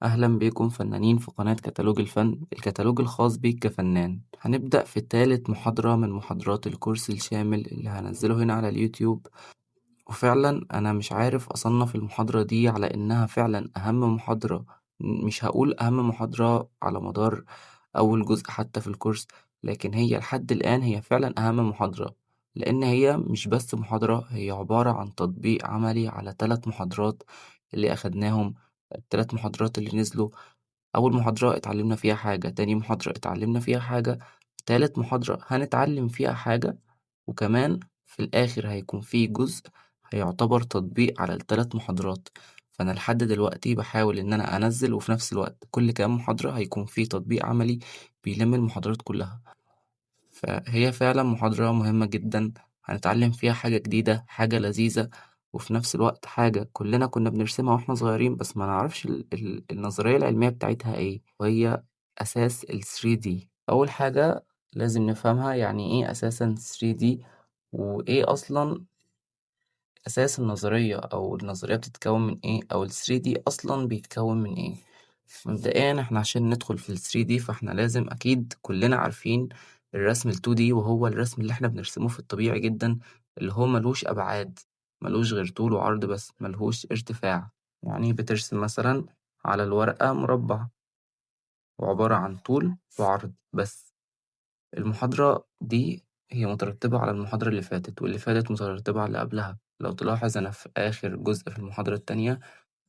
أهلا بيكم فنانين في قناة كتالوج الفن، الكتالوج الخاص بيك كفنان. هنبدأ في تالت محاضرة من محاضرات الكورس الشامل اللي هنزله هنا على اليوتيوب. وفعلا أنا مش عارف أصنف المحاضرة دي على إنها فعلا أهم محاضرة، مش هقول أهم محاضرة على مدار أول جزء حتى في الكورس، لكن هي لحد الآن هي فعلا أهم محاضرة، لأن هي مش بس محاضرة، هي عبارة عن تطبيق عملي على 3 محاضرات اللي أخدناهم، التلات محاضرات اللي نزلوا. أول محاضرة اتعلمنا فيها حاجة، تاني محاضرة اتعلمنا فيها حاجة، تالت محاضرة هنتعلم فيها حاجة، وكمان في الآخر هيكون في جزء هيعتبر تطبيق على التلات محاضرات. فأنا لحد دلوقتي بحاول إن أنا أنزل، وفي نفس الوقت كل كام محاضرة هيكون في تطبيق عملي بيلم المحاضرات كلها. فهي فعلا محاضرة مهمة جدا، هنتعلم فيها حاجة جديدة، حاجة لذيذة، وفي نفس الوقت حاجة كلنا كنا بنرسمها واحنا صغيرين بس ما نعرفش النظرية العلمية بتاعتها ايه، وهي أساس ال 3D. أول حاجة لازم نفهمها يعني ايه أساسا 3D، وإيه أصلا أساس النظرية، أو النظرية بتتكون من إيه، أو ال 3D أصلا بيتكون من إيه. مبدئيا إحنا عشان ندخل في ال 3D فإحنا لازم أكيد كلنا عارفين الرسم ال 2D، وهو الرسم اللي إحنا بنرسمه في الطبيعي جدا، اللي هو ملوش أبعاد، ملوش غير طول وعرض بس، ملهوش ارتفاع. يعني بترسم مثلا على الورقة مربع وعبارة عن طول وعرض بس. المحاضرة دي هي مترتبة على المحاضرة اللي فاتت، واللي فاتت مترتبة على اللي قبلها. لو تلاحظ أنا في آخر جزء في المحاضرة التانية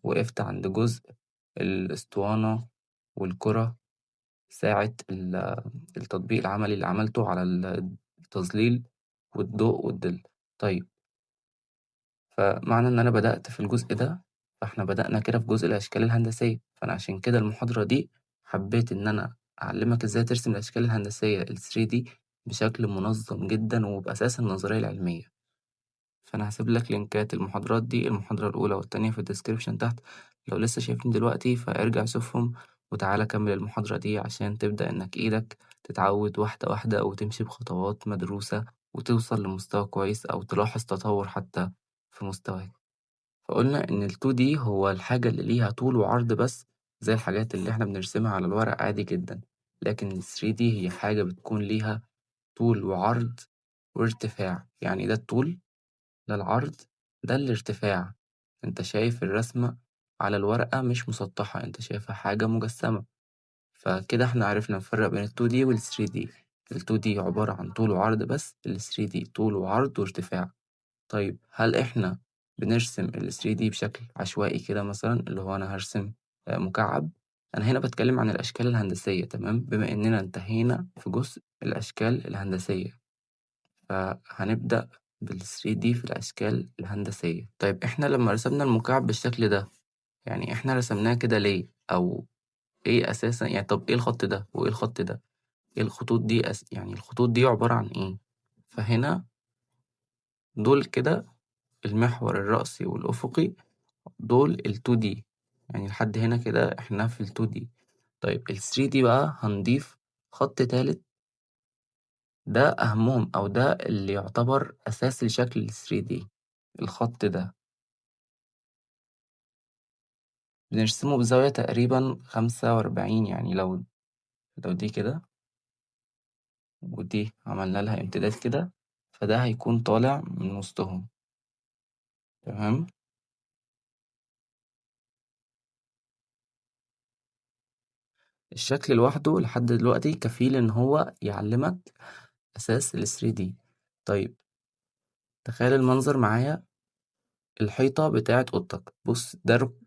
وقفت عند جزء الأسطوانة والكرة ساعة التطبيق العملي اللي عملته على التظليل والضوء والظل. فمعنى إن أنا بدأت في الجزء ده، فإحنا بدأنا كده في جزء الأشكال الهندسية. فأنا عشان كده المحاضرة دي حبيت إن أنا أعلمك إزاي ترسم الأشكال الهندسية ال 3D بشكل منظم جدا وبأساس النظرية العلمية. فأنا هسيب لك لينكات المحاضرات دي، المحاضرة الأولى والتانية في الديسكريبشن تحت. لو لسه شايفني دلوقتي فارجع شوفهم وتعالى كمل المحاضرة دي عشان تبدأ إنك إيدك تتعود واحدة واحدة وتمشي بخطوات مدروسة وتوصل لمستوى كويس أو تلاحظ تطور حتى في مستواك. فقلنا إن ال 2D هو الحاجة اللي ليها طول وعرض بس، زي الحاجات اللي إحنا بنرسمها على الورق عادي جدا، لكن ال 3D هي حاجة بتكون ليها طول وعرض وارتفاع. يعني ده الطول، ده العرض، ده الارتفاع. انت شايف الرسمة على الورقة مش مسطحة، انت شايفها حاجة مجسمة. فكده احنا عرفنا نفرق بين ال 2D وال 3D. ال 2D عبارة عن طول وعرض بس، ال 3D طول وعرض وارتفاع. هل احنا بنرسم ال 3D بشكل عشوائي كده مثلا، اللي هو انا هرسم مكعب؟ انا هنا بتكلم عن الاشكال الهندسية، تمام؟ بما اننا انتهينا في جزء الاشكال الهندسية، فهنبدأ بال 3D في الأشكال الهندسية. إحنا لما رسمنا المكعب بالشكل ده، يعني إحنا رسمناه كده ليه؟ أو إيه أساساً؟ طب إيه الخط ده؟ وإيه الخط ده؟ إيه الخطوط دي يعني الخطوط دي عبارة عن إيه؟ فهنا دول كده المحور الرأسي والأفقي، دول ال 2D، يعني لحد هنا كده إحنا في ال 2D. ال 3D بقى هنضيف خط تالت، ده أهمهم أو ده اللي يعتبر أساس لشكل ال 3D. الخط ده بنرسمه بزاوية تقريبا 45، يعني لو دي كده ودي عملنا لها امتداد كده، فده هيكون طالع من وسطهم، تمام؟ الشكل لوحده لحد دلوقتي كفيل إن هو يعلمك أساس ال 3D. تخيل المنظر معايا، الحيطة بتاعت أوضتك، بص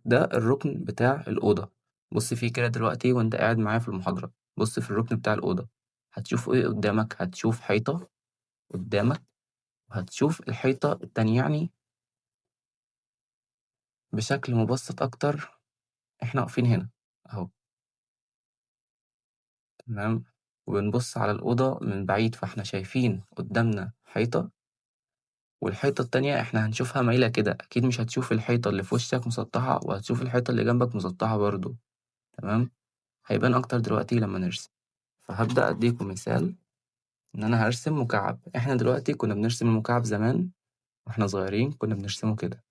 ده الركن بتاع الأوضة، بص فيه كده دلوقتي وأنت قاعد معايا في المحاضرة، بص في الركن بتاع الأوضة، هتشوف إيه قدامك؟ هتشوف حيطة قدامك، وهتشوف الحيطة التانية. يعني بشكل مبسط أكتر إحنا واقفين هنا أهو، تمام؟ وبنبص على الأوضة من بعيد، فإحنا شايفين قدامنا حيطة، والحيطة التانية إحنا هنشوفها مايلة كده، أكيد مش هتشوف الحيطة اللي في وشك مسطحة وهتشوف الحيطة اللي جنبك مسطحة برضو، تمام؟ هيبان أكتر دلوقتي لما نرسم. فهبدأ أديكم مثال إن أنا هرسم مكعب. إحنا دلوقتي كنا بنرسم المكعب زمان وإحنا صغيرين، كنا بنرسمه كده،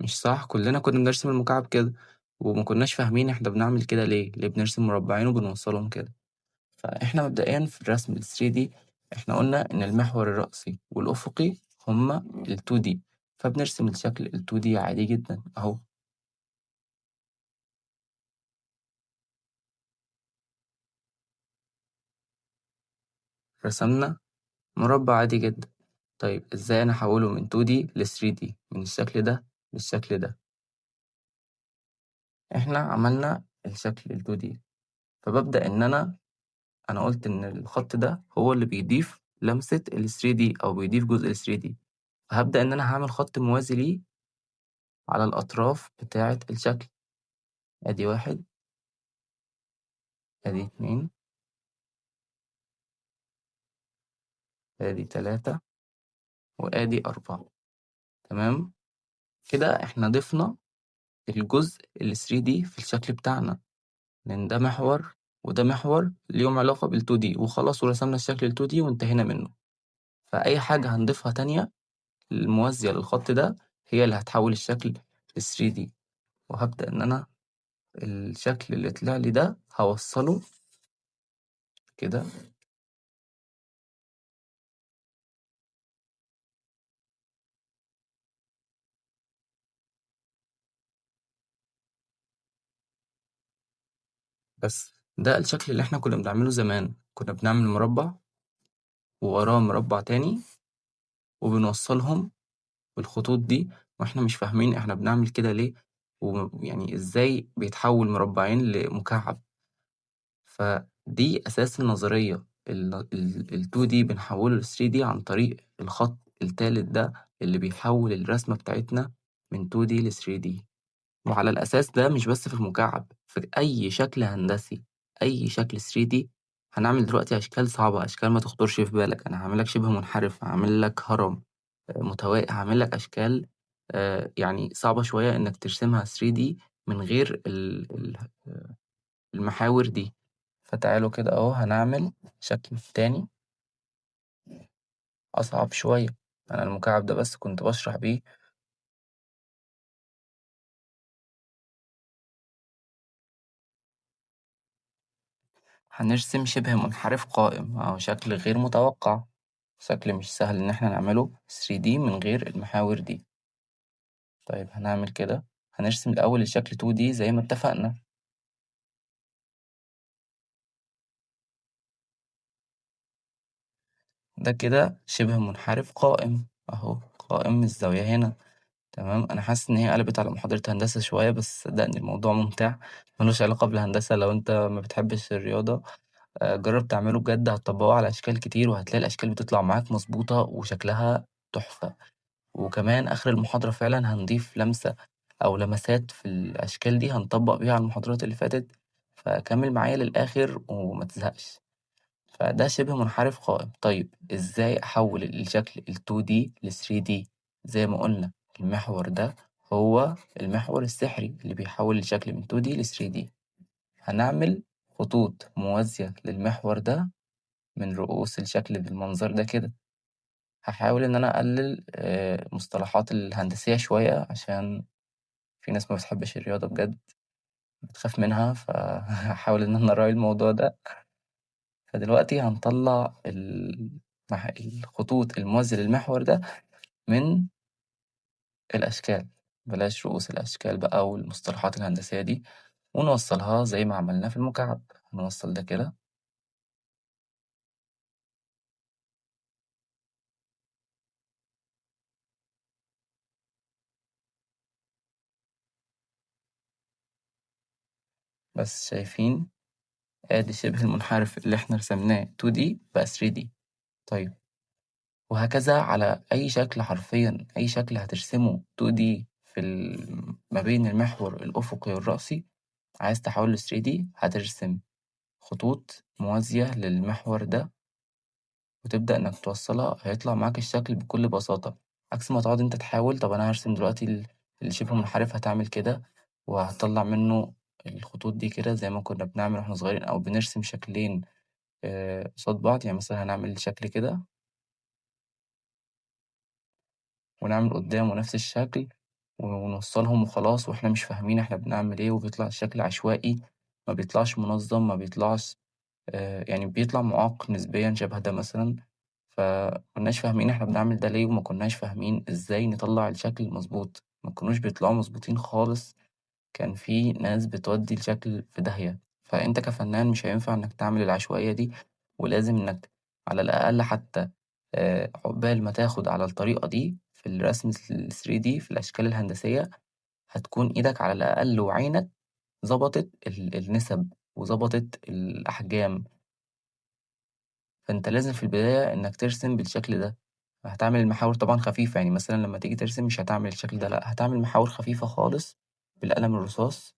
مش صح؟ كلنا كنا بنرسم المكعب كده وما كناش فاهمين احنا بنعمل كده ليه، ليه بنرسم مربعين وبنوصلهم كده. فاحنا مبدئيا في الرسم ال 3D احنا قلنا ان المحور الرأسي والأفقي هما ال 2D، فبنرسم الشكل ال 2D عادي جدا اهو. رسمنا مربع عادي جدا. طيب ازاي انا احوله من 2D ل 3D، من الشكل ده للشكل ده؟ احنا عملنا الشكل ال 2D، فببدأ ان انا قلت ان الخط ده هو اللي بيضيف لمسة ال 3D او بيضيف جزء ال 3D، فهبدأ ان انا هعمل خط موازي ليه على الاطراف بتاعة الشكل. ادي 1، ادي 2، ادي 3، وادي 4. تمام كده احنا ضفنا الجزء ال 3D في الشكل بتاعنا، لان ده محور وده محور ليهم علاقة بال 2D، وخلاص ورسمنا الشكل ال 2D وانتهينا منه. فأي حاجة هنضيفها تانية الموازية للخط ده هي اللي هتحول الشكل ل 3D. وهبدأ إن أنا الشكل اللي طلع لي ده هوصله كده بس. ده الشكل اللي احنا كنا بنعمله زمان، كنا بنعمل مربع ووراه مربع تاني وبنوصلهم بالخطوط دي، واحنا مش فاهمين احنا بنعمل كده ليه، ويعني ازاي بيتحول مربعين لمكعب. فدي اساس النظرية، ال 2D بنحوله ل 3D عن طريق الخط التالت ده اللي بيحول الرسمة بتاعتنا من 2D ل 3D. وعلى الأساس ده مش بس في المكعب، في أي شكل هندسي، أي شكل 3D. هنعمل دلوقتي أشكال صعبة، أشكال ما تخطرش في بالك. أنا هعمل لك شبه منحرف، هعمل لك هرم متوائي، هعمل لك أشكال يعني صعبة شوية إنك ترسمها 3D من غير المحاور دي. فتعالوا كده أهو هنعمل شكل تاني أصعب شوية. أنا المكعب ده بس كنت بشرح بيه. هنرسم شبه منحرف قائم أو شكل غير متوقع، شكل مش سهل إن احنا نعمله 3D من غير المحاور دي. طيب هنعمل كده، هنرسم الأول الشكل 2D زي ما اتفقنا. ده كده شبه منحرف قائم أهو، قائم الزاوية هنا. تمام. أنا حاسس إن هي قلبت على محاضرة هندسة شوية، بس صدقني الموضوع ممتع، ملوش علاقة بالهندسة. لو أنت ما بتحبش الرياضة جرب تعمله بجد، هتطبقه على أشكال كتير وهتلاقي الأشكال بتطلع معاك مظبوطة وشكلها تحفة. وكمان آخر المحاضرة فعلا هنضيف لمسة أو لمسات في الأشكال دي هنطبق بيها على المحاضرات اللي فاتت، فكمل معايا للآخر وما تزهقش. فده شبه منحرف قائم. طيب إزاي أحول الشكل ال 2D ل 3D؟ زي ما قلنا المحور ده هو المحور السحري اللي بيحول الشكل من 2D ل 3D. هنعمل خطوط موازية للمحور ده من رؤوس الشكل بالمنظر ده كده. هحاول إن أنا أقلل مصطلحات الهندسية شوية عشان في ناس ما بتحبش الرياضة بجد، بتخاف منها، فهحاول إن أنا أراعي الموضوع ده. فدلوقتي هنطلع الخطوط الموازية للمحور ده من الأشكال، بلاش رؤوس الأشكال بقى والمصطلحات الهندسية دي، ونوصلها زي ما عملنا في المكعب. هنوصل ده كده، بس شايفين ادي شبه المنحرف اللي احنا رسمناه 2D بقى 3D. طيب وهكذا على اي شكل، حرفيا اي شكل هترسمه 2D في ما بين المحور الافقي والرأسي عايز تحوله ل 3D، هترسم خطوط موازية للمحور ده وتبدأ انك توصلها، هيطلع معاك الشكل بكل بساطة. عكس ما تقعد انت تحاول، طب انا هرسم دلوقتي الشبه منحرف، هتعمل كده وهتطلع منه الخطوط دي كده زي ما كنا بنعمل واحنا صغيرين، او بنرسم شكلين قصاد بعض. يعني مثلا هنعمل شكل كده ونعمل قدامه نفس الشكل ونوصلهم وخلاص، وإحنا مش فاهمين إحنا بنعمل إيه، وبيطلع الشكل عشوائي، ما بيطلعش منظم، ما بيطلعش يعني بيطلع معاق نسبيا شبه ده مثلا. فمكناش فاهمين إحنا بنعمل ده ليه، وما كناش فاهمين إزاي نطلع الشكل مظبوط، ما كانوش بيطلعوا مظبوطين خالص، كان في ناس بتودي الشكل في داهية. فأنت كفنان مش هينفع إنك تعمل العشوائية دي، ولازم إنك على الأقل حتى عقبال ما تاخد على الطريقة دي في الرسم ال 3D في الأشكال الهندسية، هتكون إيدك على الأقل وعينك ظبطت النسب وظبطت الأحجام. فأنت لازم في البداية إنك ترسم بالشكل ده. هتعمل المحاور طبعا خفيفة، يعني مثلا لما تيجي ترسم مش هتعمل الشكل ده، لأ هتعمل محاور خفيفة خالص بالقلم الرصاص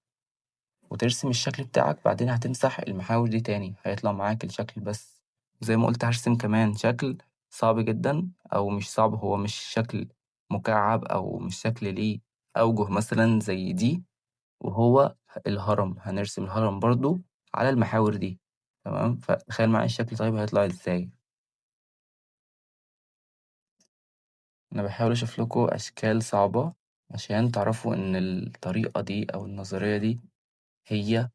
وترسم الشكل بتاعك، بعدين هتمسح المحاور دي تاني، هيطلع معاك الشكل. بس زي ما قلت هرسم كمان شكل صعب جدا، أو مش صعب، هو مش شكل مكعب أو مش شكل ليه أوجه مثلا زي دي، وهو الهرم. هنرسم الهرم برضو على المحاور دي، تمام؟ فتخيل معايا الشكل طيب هيطلع ازاي. أنا بحاول أشوف لكم أشكال صعبة عشان تعرفوا إن الطريقة دي أو النظرية دي هي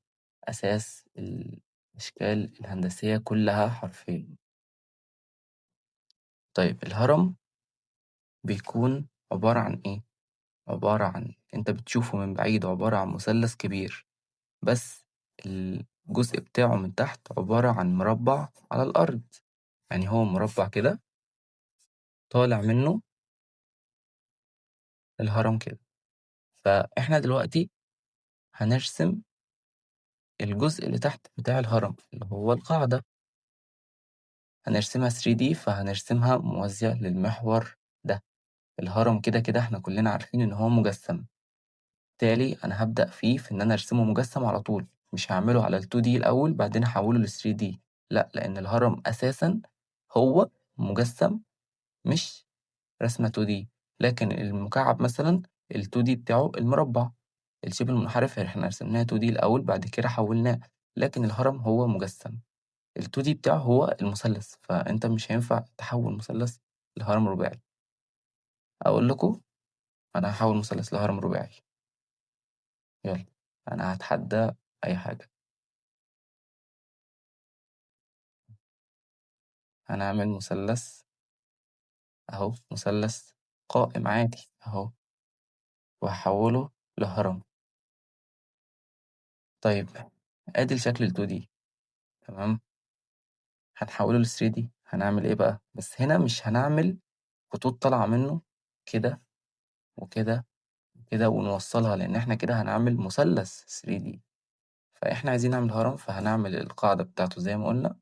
أساس الأشكال الهندسية كلها حرفيا. طيب الهرم بيكون عبارة عن إيه؟ عبارة عن أنت بتشوفه من بعيد عبارة عن مثلث كبير، بس الجزء بتاعه من تحت عبارة عن مربع على الأرض، يعني هو مربع كده طالع منه الهرم كده. فإحنا دلوقتي هنرسم الجزء اللي تحت بتاع الهرم اللي هو القاعدة، هنرسمها 3D، فهنرسمها موازية للمحور ده. الهرم كده كده احنا كلنا عارفين ان هو مجسم، بالتالي انا هبدأ فيه في ان انا ارسمه مجسم على طول، مش هعمله على ال 2D الاول بعدين احوله ل 3D، لا، لان الهرم اساسا هو مجسم مش رسمة 2D. لكن المكعب مثلا ال 2D بتاعه المربع، الشبه المنحرف احنا رسمناه 2D الاول بعد كده حولناه، لكن الهرم هو مجسم، ال 2D بتاعه هو المثلث، فانت مش هينفع تحول مثلث لهرم رباعي. اقول لكم انا هحول مثلث لهرم رباعي، يلا انا هتحدى اي حاجة. هنعمل مثلث اهو، مثلث قائم عادي اهو، وهحوله لهرم. طيب ادي الشكل ال 2D، تمام؟ هنحوله ل 3D، هنعمل ايه بقى؟ بس هنا مش هنعمل خطوط طالعة منه كده وكده وكده ونوصلها، لان احنا كده هنعمل مثلث 3D، فاحنا عايزين نعمل هرم، فهنعمل القاعدة بتاعته زي ما قلنا.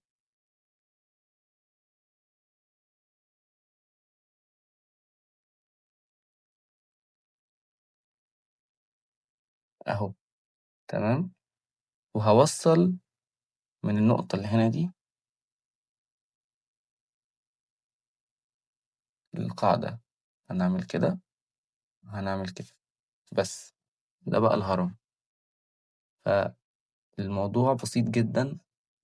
اهو، تمام؟ وهوصل من النقطة اللي هنا دي للقاعدة، هنعمل كده هنعمل كده، بس ده بقى الهرم. فالموضوع بسيط جدا،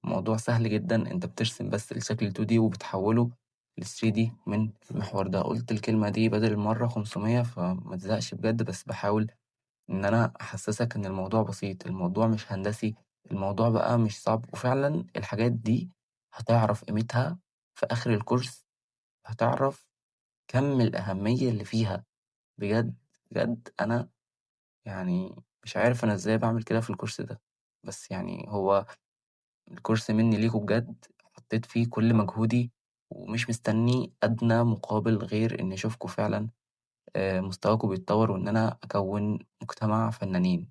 موضوع سهل جدا، انت بترسم بس الشكل 2D وبتحوله ل 3D من المحور ده. قلت الكلمة دي بدل المرة 500 فما تزهقش بجد، بس بحاول ان انا احسسك ان الموضوع بسيط، الموضوع مش هندسي، الموضوع بقى مش صعب، وفعلا الحاجات دي هتعرف قيمتها في اخر الكورس، هتعرف كم الأهمية اللي فيها بجد بجد. أنا مش عارف أنا إزاي بعمل كده في الكورس ده، بس هو الكورس مني ليكوا بجد، حطيت فيه كل مجهودي ومش مستني أدنى مقابل غير إني أشوفكوا فعلا، مستواكوا بيتطور وإن أنا أكون مجتمع فنانين.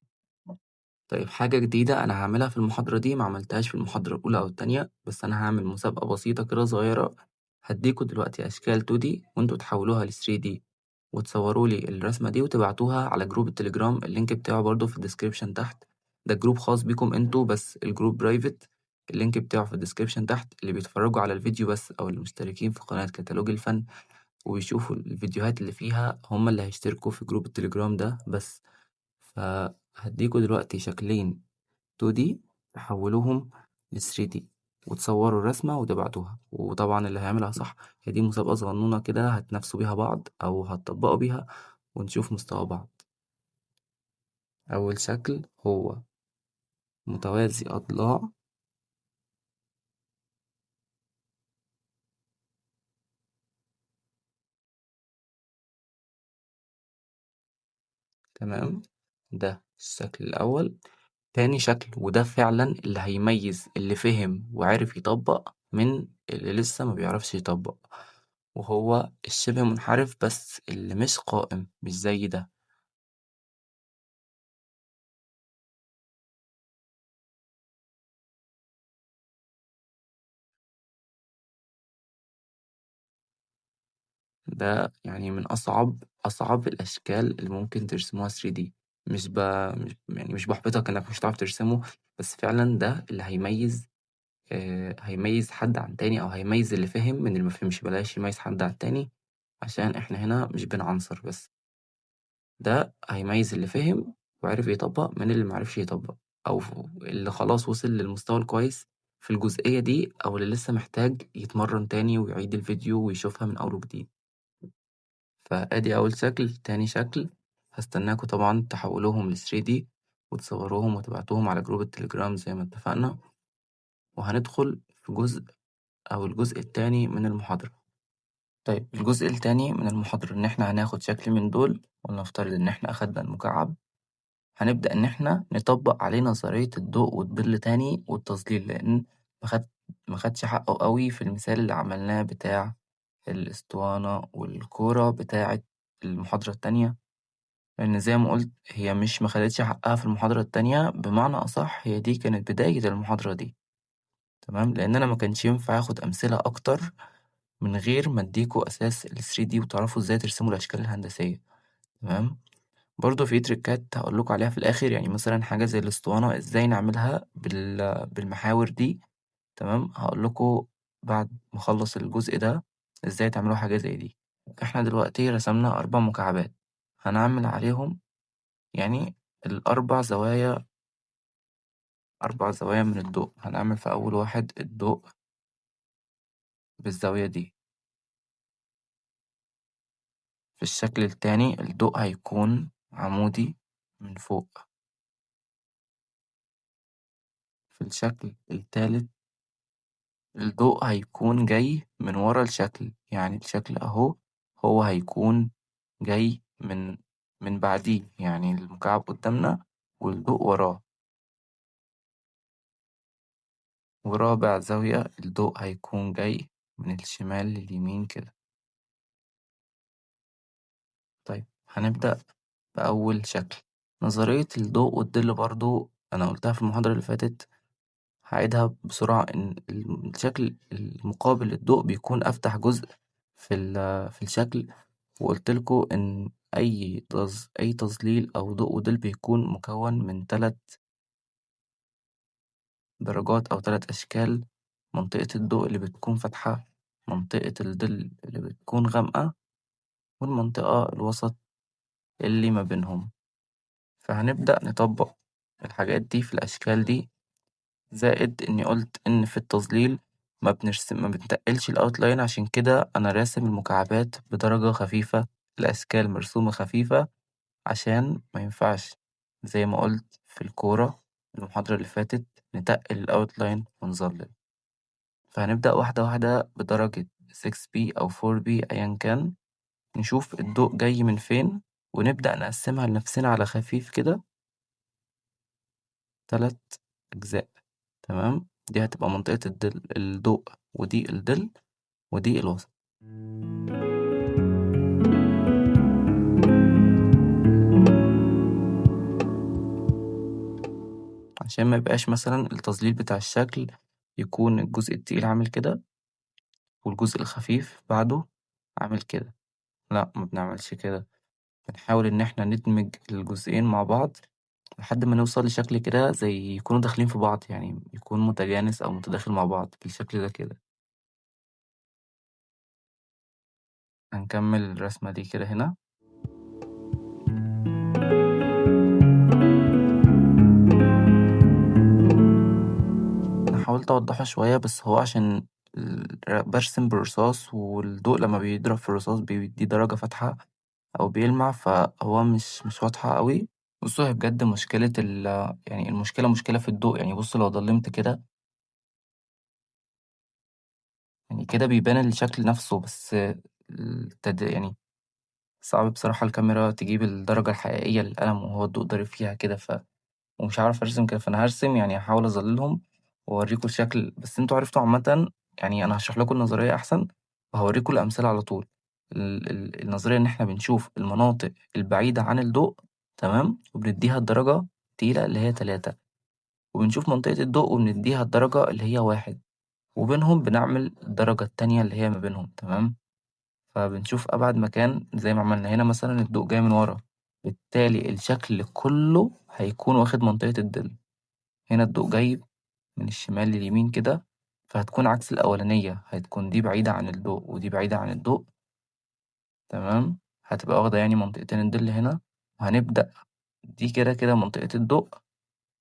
طيب حاجة جديدة أنا هعملها في المحاضرة دي ما عملتهاش في المحاضرة الأولى أو التانية، بس أنا هعمل مسابقة بسيطة كده صغيرة. هديكوا دلوقتي أشكال 2D وأنتوا تحولوها ل 3D وتصوروا لي الرسمة دي وتبعتوها على جروب التليجرام، ال link بتاعه برضو في ال description تحت. ده جروب خاص بيكم انتوا بس، الجروب private، ال link بتاعه في ال description تحت. اللي بيتفرجوا على الفيديو بس أو المشتركين في قناة كتالوج الفن ويشوفوا الفيديوهات اللي فيها هم اللي هيشتركوا في جروب التليجرام ده بس. فهديكوا دلوقتي شكلين 2D تحولوهم ل 3D وتصوروا الرسمة وتبعتوها، وطبعا اللي هيعملها صح، هي دي مسابقة صغنونة كده هتنافسوا بيها بعض أو هتطبقوا بيها ونشوف مستوى بعض. أول شكل هو متوازي أضلاع تمام، ده الشكل الأول. تاني شكل، وده فعلا اللي هيميز اللي فهم وعرف يطبق من اللي لسه ما بيعرفش يطبق، وهو الشبه منحرف بس اللي مش قائم، مش زي ده. ده يعني من أصعب الأشكال اللي ممكن ترسموها 3D. مش بحبطك إنك مش هتعرف ترسمه، بس فعلا ده اللي هيميز حد عن تاني، أو هيميز اللي فهم من اللي ما فهمش. بلاش يميز حد عن تاني عشان إحنا هنا مش بنعنصر، بس ده هيميز اللي فهم وعرف يطبق من اللي معرفش يطبق، أو اللي خلاص وصل للمستوى الكويس في الجزئية دي، أو اللي لسه محتاج يتمرن تاني ويعيد الفيديو ويشوفها من أول وجديد. فأدي أول شكل. تاني شكل هستناكوا طبعا تحولوهم ل 3D وتصوروهم وتبعتوهم على جروب التليجرام زي ما اتفقنا، وهندخل في جزء أو الجزء التاني من المحاضرة. الجزء التاني من المحاضرة إن إحنا هناخد شكل من دول، ولنفترض إن إحنا أخدنا المكعب، هنبدأ إن إحنا نطبق عليه نظرية الضوء والظل تاني والتظليل، لأن ما خدش حقه قوي في المثال اللي عملناه بتاع الأسطوانة والكورة بتاعة المحاضرة التانية، لأن زي ما قلت هي مش ما خدتش حقها في المحاضرة التانية، بمعنى أصح هي دي كانت بداية المحاضرة دي، تمام؟ لأن أنا ما كانش ينفع آخد أمثلة أكتر من غير ما أديكوا أساس ال 3D وتعرفوا إزاي ترسموا الأشكال الهندسية، تمام؟ برضه في تريكات هقول لكم عليها في الآخر، يعني مثلا حاجة زي الأسطوانة إزاي نعملها بالمحاور دي، تمام؟ هقول لكم بعد ما أخلص الجزء ده إزاي تعملوا حاجة زي دي. إحنا دلوقتي رسمنا 4 مكعبات، هنعمل عليهم الأربع زوايا، 4 زوايا من الضوء. هنعمل في أول واحد الضوء بالزاوية دي، في الشكل التاني الضوء هيكون عمودي من فوق، في الشكل التالت الضوء هيكون جاي من ورا الشكل، يعني الشكل أهو هو هيكون جاي من بعديه، يعني المكعب قدامنا والضوء وراه. ورابع زاوية الضوء هيكون جاي من الشمال لليمين كده. هنبدأ بأول شكل. نظرية الضوء والظل برضو أنا قلتها في المحاضرة اللي فاتت، هعيدها بسرعة. إن الشكل المقابل للضوء بيكون أفتح جزء في الشكل، وقلت لكم إن أي تظليل أو ضوء وظل بيكون مكون من 3 درجات أو 3 أشكال: منطقة الضوء اللي بتكون فاتحة، منطقة الظل اللي بتكون غامقة، والمنطقة الوسط اللي ما بينهم. فهنبدأ نطبق الحاجات دي في الأشكال دي، زائد إني قلت إن في التظليل ما بنتقلش الأوتلاين، عشان كده أنا راسم المكعبات بدرجة خفيفة، الأشكال مرسومة خفيفة، عشان ما ينفعش زي ما قلت في الكورة المحاضرة اللي فاتت نتقل الأوتلاين ونظلل. فهنبدأ واحدة واحدة بدرجة 6B أو 4B أيا كان، نشوف الضوء جاي من فين، ونبدأ نقسمها لنفسنا على خفيف كده 3 أجزاء، تمام؟ دي هتبقى منطقة الضوء، ودي الظل، ودي الوسط. عشان ما يبقاش مثلا التظليل بتاع الشكل يكون الجزء التقيل عامل كده والجزء الخفيف بعده عامل كده، لا ما بنعملش كده، بنحاول إن إحنا ندمج الجزئين مع بعض لحد ما نوصل لشكل كده زي يكونوا داخلين في بعض، يعني يكون متجانس أو متداخل مع بعض بالشكل ده كده. هنكمل الرسمة دي كده هنا. أنا حاولت أوضحه شوية، بس هو عشان برسم بالرصاص والضوء لما بيضرب في الرصاص بيدي درجة فاتحة أو بيلمع، فهو مش واضحة قوي. بصوا هي بجد مشكلة يعني المشكلة مشكلة في الضوء. يعني بصوا لو ضلمت كده يعني كده بيبان الشكل نفسه، بس يعني صعب بصراحة الكاميرا تجيب الدرجة الحقيقية للقلم وهو الضوء ضارب فيها كده، ومش عارف أرسم كده، فأنا هرسم يعني هحاول أظللهم وأوريكم الشكل، بس انتوا عرفتوا عامة. يعني أنا هشرح لكم النظرية أحسن وهوريكم الأمثلة على طول. النظرية إن إحنا بنشوف المناطق البعيدة عن الضوء، تمام، وبنديها الدرجة تقيلة اللي هي 3، وبنشوف منطقة الضوء وبنديها الدرجة اللي هي 1، وبينهم بنعمل الدرجة التانية اللي هي ما بينهم، تمام. فبنشوف أبعد مكان زي ما عملنا هنا مثلا الضوء جاي من ورا، بالتالي الشكل كله هيكون واخد منطقة الظل. هنا الضوء جاي من الشمال لليمين كده، فهتكون عكس الأولانية، هتكون دي بعيدة عن الضوء ودي بعيدة عن الضوء، تمام. هتبقى واخدة يعني منطقتين الظل هنا، وهنبدأ دي كده كده منطقة الضوء،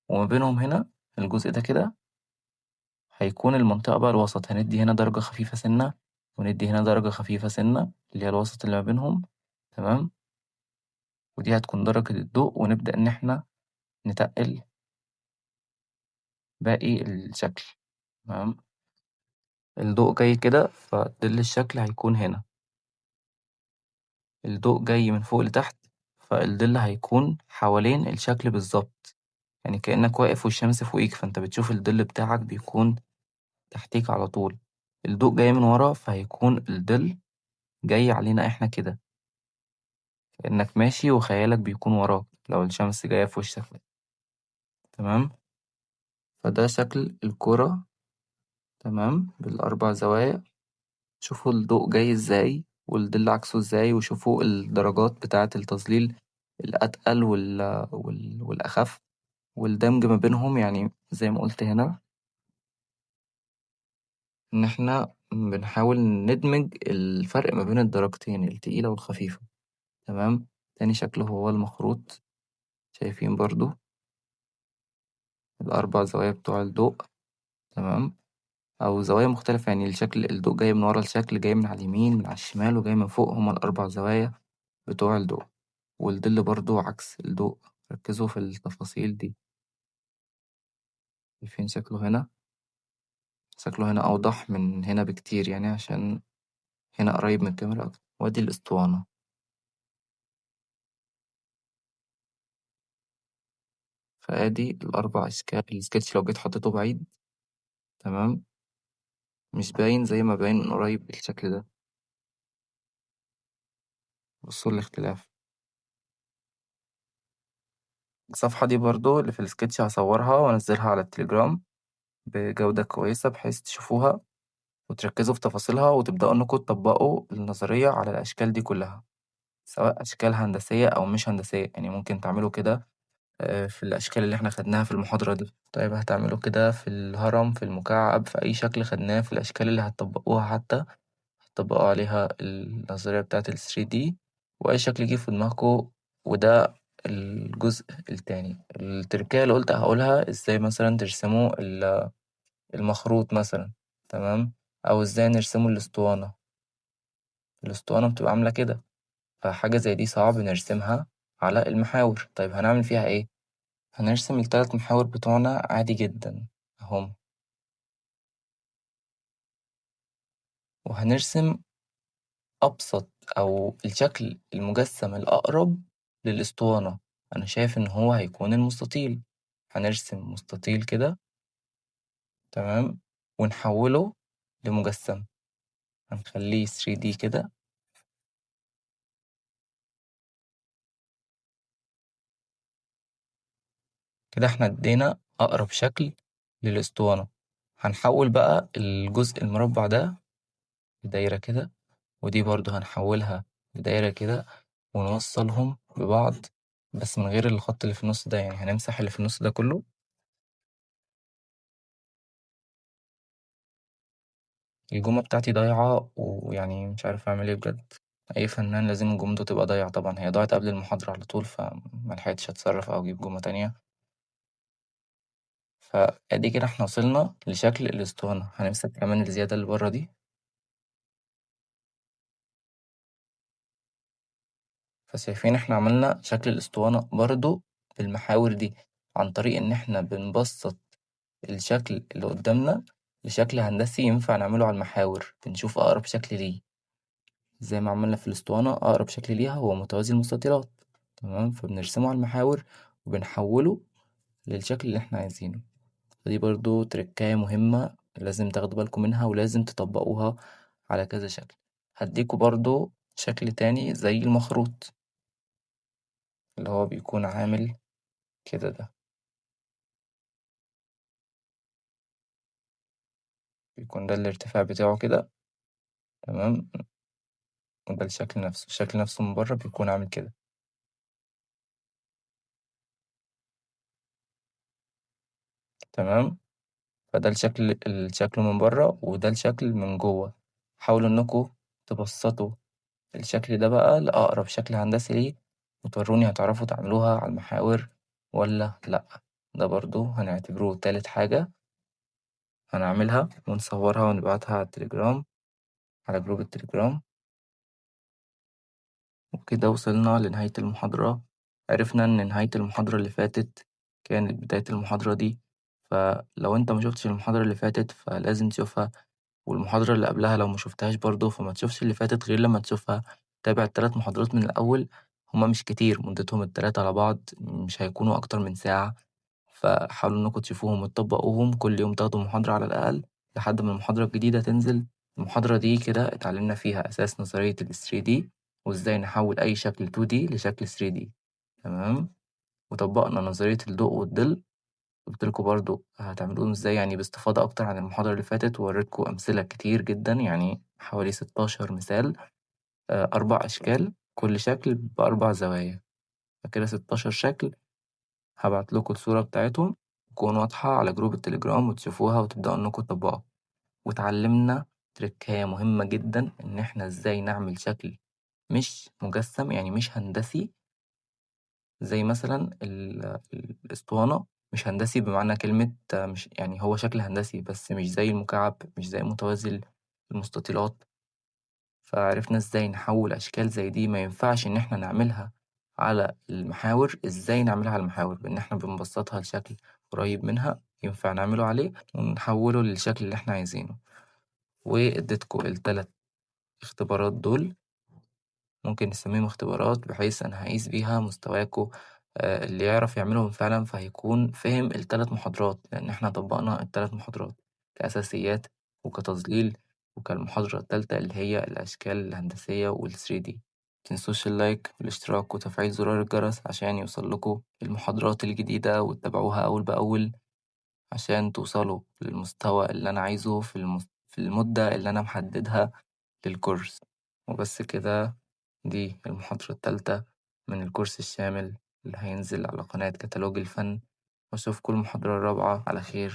وما بينهم هنا الجزء ده كده هيكون المنطقة بقى الوسط. هندي هنا درجة خفيفة سنة، وندي هنا درجة خفيفة سنة اللي هي الوسط اللي ما بينهم، تمام. ودي هتكون درجة الضوء، ونبدأ إن إحنا نتقل باقي الشكل، تمام. الضوء جاي كده فظل الشكل هيكون هنا، الضوء جاي من فوق لتحت فالظل هيكون حوالين الشكل بالظبط، يعني كأنك واقف والشمس فوقيك، فأنت بتشوف الظل بتاعك بيكون تحتيك على طول. الضوء جاي من ورا فهيكون الظل جاي علينا احنا كده، كأنك ماشي وخيالك بيكون وراك لو الشمس جاية في وشك، تمام. فده شكل الكرة، تمام، بالأربع زوايا. شوفوا الضوء جاي ازاي والظل عكسه ازاي، وشوفوا الدرجات بتاعة التظليل الأتقل والأخف والدمج ما بينهم. يعني زي ما قلت هنا إن إحنا بنحاول ندمج الفرق ما بين الدرجتين التقيلة والخفيفة، تمام. تاني شكل هو المخروط، شايفين برضو الأربع زوايا بتوع الضوء، تمام، أو زوايا مختلفة. يعني الشكل الضوء جاي من ورا الشكل، جاي من على اليمين، من على الشمال، وجاي من فوق، هما الأربع زوايا بتوع الضوء. والظل برضو عكس الضوء، ركزوا في التفاصيل دي. شايفين شكله هنا، شكله هنا أوضح من هنا بكتير، يعني عشان هنا قريب من الكاميرا أكتر. وادي الأسطوانة. فادي الأربع أشكال. السكتش لو جيت حطيته بعيد، تمام، مش باين زي ما باين من قريب بالشكل ده. بصوا الاختلاف. الصفحة دي برضو اللي في السكتش هصورها وانزلها على التليجرام بجودة كويسة بحيث تشوفوها وتركزوا في تفاصيلها، وتبدأوا انكم تطبقوا النظرية على الأشكال دي كلها، سواء أشكال هندسية أو مش هندسية. يعني ممكن تعملوا كده في الأشكال اللي احنا خدناها في المحاضرة دي. هتعملوا كده في الهرم، في المكعب، في أي شكل خدناه، في الأشكال اللي هتطبقوها، حتى هتطبقوا عليها النظرية بتاعت ال 3D، وأي شكل يجي في دماغكم. وده الجزء التاني. التركية اللي قلت هقولها ازاي مثلا ترسموا المخروط مثلا، تمام، أو ازاي نرسموا الأسطوانة. الأسطوانة بتبقى عاملة كده، فحاجة زي دي صعب نرسمها على المحاور. هنعمل فيها ايه؟ هنرسم التلات محاور بتوعنا عادي جدا اهم، وهنرسم أبسط أو الشكل المجسم الأقرب للأسطوانة. أنا شايف إن هو هيكون المستطيل. هنرسم مستطيل كده، تمام، ونحوله لمجسم، هنخليه 3D كده. كده احنا ادينا أقرب شكل للأسطوانة. هنحول بقى الجزء المربع ده لدايرة كده، ودي برضو هنحولها لدايرة كده، ونوصلهم ببعض بس من غير الخط اللي في النص ده. يعني هنمسح اللي في النص ده كله. الجملة بتاعتي ضايعة، ويعني مش عارف أعمل إيه بجد. أي فنان لازم جملته تبقى ضايعة طبعا، هي ضاعت قبل المحاضرة على طول، فملحقتش أتصرف أو أجيب جملة تانية. فأدي كده احنا وصلنا لشكل الأسطوانة. هنمسك كمان الزيادة اللي بره دي. فشايفين احنا عملنا شكل الأسطوانة برضو بالمحاور دي عن طريق إن إحنا بنبسط الشكل اللي قدامنا لشكل هندسي ينفع نعمله على المحاور، بنشوف أقرب شكل ليه زي ما عملنا في الأسطوانة، أقرب شكل ليها هو متوازي المستطيلات. تمام، فبنرسمه على المحاور وبنحوله للشكل اللي احنا عايزينه. فدي برضو تركاية مهمة لازم تاخدوا بالكم منها ولازم تطبقوها على كذا شكل. هديكوا برضو شكل تاني زي المخروط اللي هو بيكون عامل كده، ده بيكون ده الارتفاع بتاعه كده. تمام، وده الشكل نفسه، الشكل نفسه من بره بيكون عامل كده. تمام، فده الشكل من بره وده الشكل من جوه. حاولوا انكم تبسطوا الشكل ده بقى لأقرب شكل هندسي ليه، وتوروني هتعرفوا تعملوها على المحاور ولا لأ. ده برضو هنعتبروه تالت حاجة هنعملها ونصورها ونبعتها على التليجرام، على جروب التليجرام. وكده وصلنا لنهاية المحاضرة. عرفنا إن نهاية المحاضرة اللي فاتت كانت بداية المحاضرة دي، فلو أنت ما شفتش المحاضرة اللي فاتت فلازم تشوفها، والمحاضرة اللي قبلها لو ما شفتهاش برضو فما تشوفش اللي فاتت غير لما تشوفها. تابع التلات محاضرات من الأول، هما مش كتير، مدتهم التلاتة على بعض مش هيكونوا أكتر من ساعة، فحاولوا إنكم تشوفوهم وتطبقوهم كل يوم، تاخدوا محاضرة على الأقل لحد ما المحاضرة الجديدة تنزل. المحاضرة دي كده اتعلمنا فيها أساس نظرية ال 3D وإزاي نحول أي شكل 2D لشكل 3D. تمام، وطبقنا نظرية الضوء والظل، قلت لكم برضو هتعملوهم إزاي يعني باستفاضة أكتر عن المحاضرة اللي فاتت، ووريتكم أمثلة كتير جدا، يعني حوالي 16 مثال، 4 أشكال كل شكل بأربع زوايا، فكده 16 شكل. هبعت لكم الصورة بتاعتهم تكون واضحة على جروب التليجرام وتشوفوها وتبدأوا إنكم تطبقوها. وتعلمنا تركاية مهمة جدا، إن إحنا إزاي نعمل شكل مش مجسم، يعني مش هندسي، زي مثلا الأسطوانة مش هندسي بمعنى كلمة مش يعني هو شكل هندسي بس مش زي المكعب، مش زي متوازي المستطيلات. فعرفنا إزاي نحول أشكال زي دي ما ينفعش إن إحنا نعملها على المحاور، إزاي نعملها على المحاور؟ بإن إحنا بنبسطها لشكل قريب منها ينفع نعمله عليه ونحوله للشكل اللي إحنا عايزينه. وإديتكم التلات اختبارات دول، ممكن نسميهم اختبارات بحيث أنا هقيس بيها مستواكم، اللي يعرف يعملهم فعلا فهيكون فهم التلات محاضرات، لأن إحنا طبقنا التلات محاضرات كأساسيات وكتظليل وكالمحاضرة التالتة اللي هي الأشكال الهندسية وال 3D. متنسوش اللايك والاشتراك وتفعيل زرار الجرس عشان يوصل لكم المحاضرات الجديدة وتتابعوها أول بأول عشان توصلوا للمستوى اللي أنا عايزه في المدة اللي أنا محددها للكورس. وبس كده، دي المحاضرة التالتة من الكورس الشامل اللي هينزل على قناة كتالوج الفن، وأشوفكم المحاضرة الرابعة على خير.